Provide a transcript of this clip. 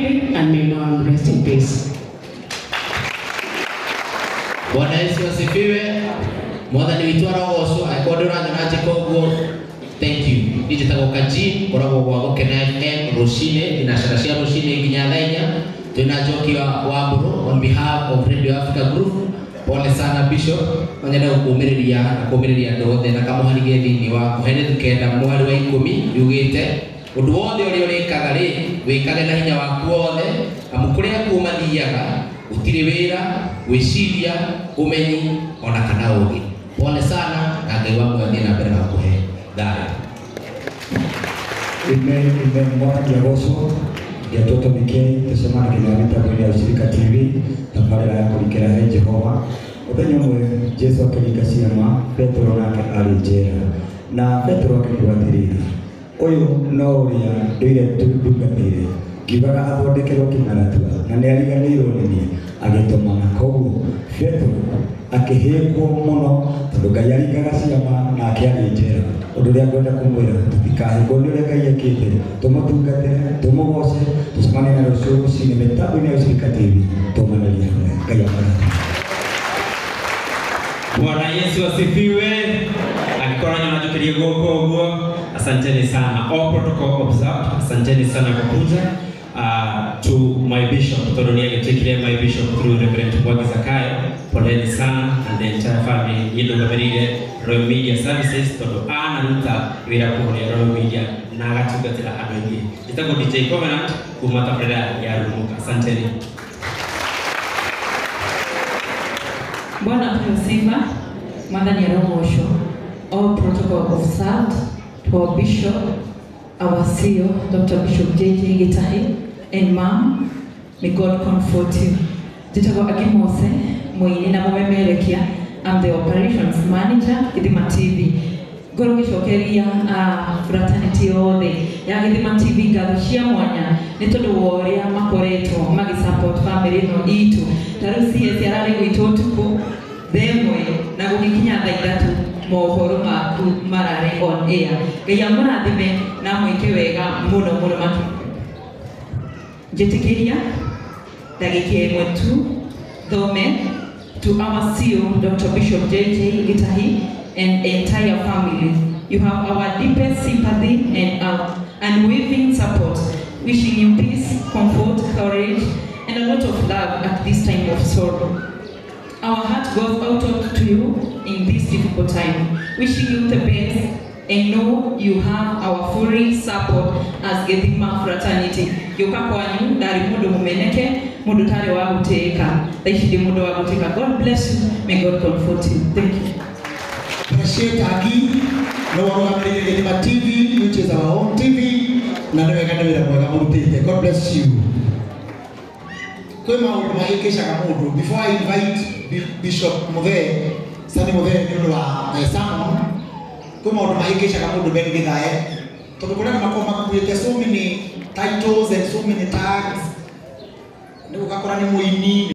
family, and may Mom rest in peace. Bwana Yesu asifiwe. Mwathani witũ arogocwo. Angĩkorwo ndũranyona njĩka ũguo, thank you. Niĩ njĩtagwo Kaji, ngoragwo gwa Gũkena FM rũcinĩ, thinacara cia rũcinĩ nginya thaa inya. Twĩna Njoki wa Mbũrũ on behalf of Radio Africa Group. Pole sana Bishop, no nyende gũkũmĩrĩria na kũmĩrĩria andũ othe na kamũharige thĩinĩ wa Kohelethu 9:10 yugĩte ũndũ wothe ũrĩa ũrĩkaga rĩ, wĩkage na hinya waku wothe, amu kũrĩa kuo mathiaga gũtirĩ wĩra, gwĩciria, ũmenyi ona kana ũũgĩ. Pole sana na Ngai waku athiĩ na mbere na gũkũhe thayũ. Amen, amen. Mwathani agocwo. Ndiatwo Tomike, tucemanagia na mĩtambo-inĩ ya Ushirika TV, tabarĩra ya kũrikĩra he Jehova. Mũthenya ũmwe Jesu akĩringa ciama, Petero nake arĩ njera. Na Petero akĩrwo atĩrĩrĩ, ũyũ no ũrĩa ndũire ndungatĩire, ngiugaga athondekerwo kĩng'aratua, na nĩ ariganĩirwo nĩ niĩ, agĩtũmana. Koguo Petero akĩhĩngwo mũno tondũ Ngai aringaga ciama nake arĩ njera. Ũndũ ũrĩa ngwenda kũmwĩra, tũtikahĩngwo nĩ ũrĩa Ngai ekĩte, tũmũtungatĩre, tũmũgoce, tũcemanie na rũciũ rũcinĩ mĩtambo-inĩ ya Ushirika TV, tũmanĩrie hamwe. Ngai amũrathime. Bwana Yesu asifiwe. Angĩkorwo nyona njũkĩrie guoko ũguo, asanteni sana. All protocol observed. Asanteni sana kwa kuja. To my bishop, tondũ nĩ agĩtuĩkire my bishop through Reverend Mwangi Zakayo. Poleni sana and the entire family. Niĩ ndũgamĩrĩire Royal Media Services tondũ anaruta wĩra kũrĩa Royal Media na agatungatĩra andũ aingĩ. Njĩtagwo DJ Covenant kuma tabarĩra ya Rumuka. Asanteni. Bwana apewe sifa. Mwathani arogocwo. All protocol observed. To our bishop, our CEO, Dr. Bishop JJ Gitahi, and Mom, may God comfort you. Njĩtagwo Agimose, mũini na mũmemerekia. I'm the operations manager, Githima TV. Ngorwo ngĩcokeria fraternity yothe ya Githima TV ngatho cia mwanya nĩ tondũ wa ũrĩa makoretwo magĩsupport family ĩno itũ. Ta rĩu CS ararĩ gwitũ ũtukũ themwe na gũgĩkinya thaa ithatũ mohoro maku mararĩ on air. Ngai amũrathime na amwĩke wega mũno mũno makĩria. Njĩtĩkĩria ndagĩka ĩmwe tu thome to our CEO Dr. Bishop JJ Gitahi and entire family. You have our deepest sympathy and our unwavering support, wishing you peace, comfort, courage, and a lot of love at this time of sorrow. Our heart goes out to you in this difficult time, wishing you the best, and know you have our full support as Githima fraternity. Yoka kwanyu ndari mundu mumeneke, mundu tari wa guteka. Thaa ici ndi mundu wa guteka. God bless you. May God comfort you. Thank you. Appreciate Agi, no warũgamĩrĩire Githima TV, which is our own TV, na nĩ wega nĩ wĩra mwega mũrutĩte. God bless you. Kwĩ maũndũ mahĩngĩcaga mũndũ. Before I invite Bishop Muthee, Sani Muthee nĩ ũndũ wa sermon, kwĩ maũndũ mahĩngĩcaga mũndũ Ben Githae, tondũ kũrĩ andũ makoragwo makuĩte so many titles and so many tags, nĩ ũgakora nĩ mũini.